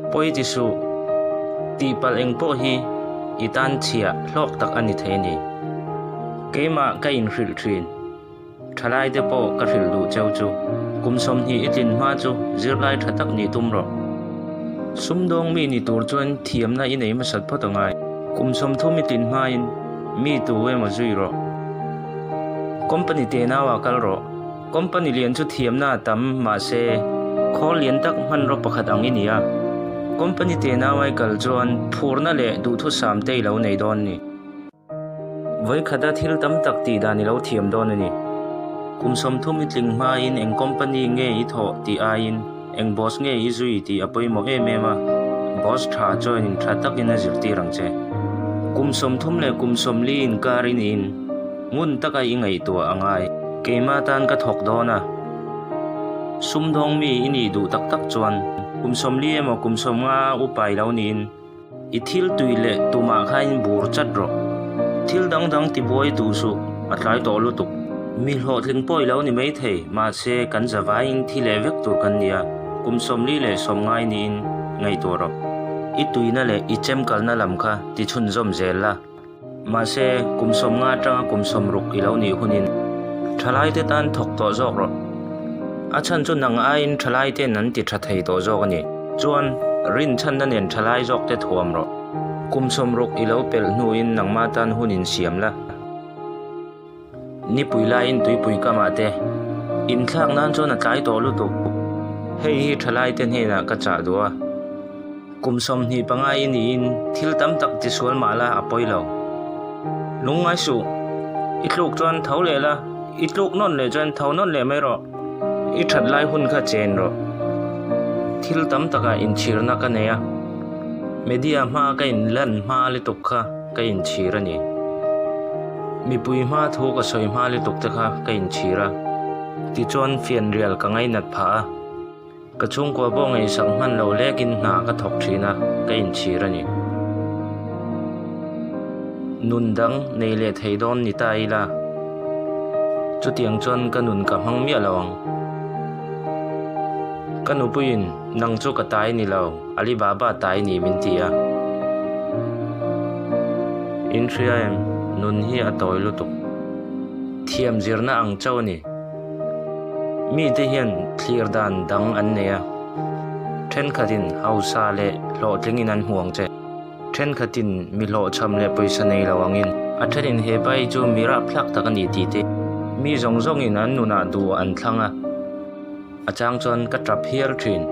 Pawi ti suh, tihpalh eng pawh hi i tan chhiah hlawk tak a ni thei a ni. Keimah ka inhrilh thin. Thalai te pawh ka hrilh duh cheu chu. Kum 20 i tlin hma chu zirlai tha tak nih tum rawh. Sumdawng mi ni tur chuan thiamna i nei hmasat phawt a ngai. Kum 30 i tlin hmain mi tu emaw zui rawh. Company tenauah kal rawh. Company lian chu thiamna a tam mahse khawl lian tak hmanraw pakhat ang i ni a. Company tenau ai kal chuan phurna leh duhthusam te i lo nei dawn ni. Vawikhata thil tam tak tih dan i lo thiam dawn a ni. Kum 30 i tling hmain eng company nge i thawh tih aiin eng boss nge i zui tih a pawimawh em em a, boss tha chuanin tha takin a zirtir ang che. Kum 30 leh kum 40 inkar i niin ngun taka i ngaihtuah a ngai. Keimah tan ka thawk dawn a, sumdawng mi i nih duh tak tak chuan kum 40 emaw kum 50 upa i lo niin, I thil tui leh tumah khain bur chat rawh. Thil dang dang tibuai duh suh, a tlai tawh lutuk. Mi hlawhtling pawh i lo ni maithei, mahse kan zavaiin thi leh vek tur kan nia, kum 40 leh 90 niin ngaihtuah rawh. I tuina leh i chemkalna lam kha ti chhunzawm zel la. Mahse, kum 50 atanga kum 60 i lo nih hunin thalaite tan thawk tawh zawk rawh. A chhan chu nang aiin thalaite'n an ti tha thei tawh zawk a ni. Chuan, rinchhanna nen thalai zawkte thuam rawh. Kum 60 i lo pelh hnuin nangmah tan hun insiam la. Nipui laiin tuipui kamah te inthlak nan chuan a tlai tawh lutuk. Hei hi thalaite hnenah ka chah duh a. Kum 25 i niin thil tam tak tisual mah la a pawi lo. Lungngai suh. I tluk chuan tho leh la, i tluk nawn leh chuan tho nawn leh mai rawh. I that lai hun kha chen rawh. Thil tam takah inchhirna ka nei a, media hma ka inlan hma lutuk kha ka inchhir a ni. Mipui hma thu ka sawi hma lutuk te kha ka inchhir a, tichuan fianrial ka ngainat phah a. Ka chhungkua pawh ngaihsak hman lo lekin hna ka thawk thin a, ka inchhir a ni. Nun dang nei leh thei dawn ni ta ila, chutiang chuan ka nun ka hmang miah lo ang. Ka nupuiin, Nang chu ka tai ni lo, Alibaba tai ni min ti a. Inhria em, nun hi a tawi lutuk. Thiam zirna ang chauh a ni. Mite hian thlir dan dang an nei a, thenkhatin hausa leh hlawhtlingin an hmu ang che, thenkhatin mi hlawhchham leh pawisa nei lo angin, a thenin he pai chu mi rapthlak tak a ni tih te, mi zawng zawngin an nunah duh an thlang a, a chang chuan ka tap hial thin.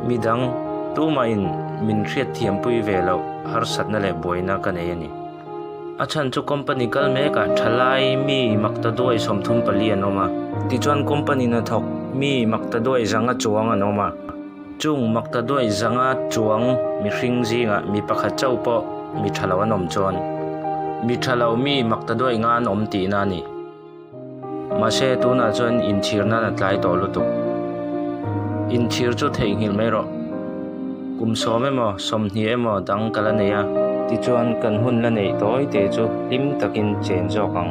Midang tumahin min hriatthiampui ve loh harsatna leh buaina ka nei a ni. A chhan chu company kal mekah thalai mi makta duai 34 an awm a, tichuan company hnathawk mi makta duai zanga chuang an awm a. Chung makta duai zanga chuang mihring zingah mi pakhat chauh pawh mi tha lo an awm chuan mi tha lo mi makta duai nga an awm tihna a ni. Mahse tunah chuan inchhir nan a tlai tawh lutuk. Inchhir chu theihnghilh mai rawh. Kum 10 emaw 20 emaw dang ka la nei a. Tichuan kan hun la neih tawi te chu hlim takin chen zawk ang.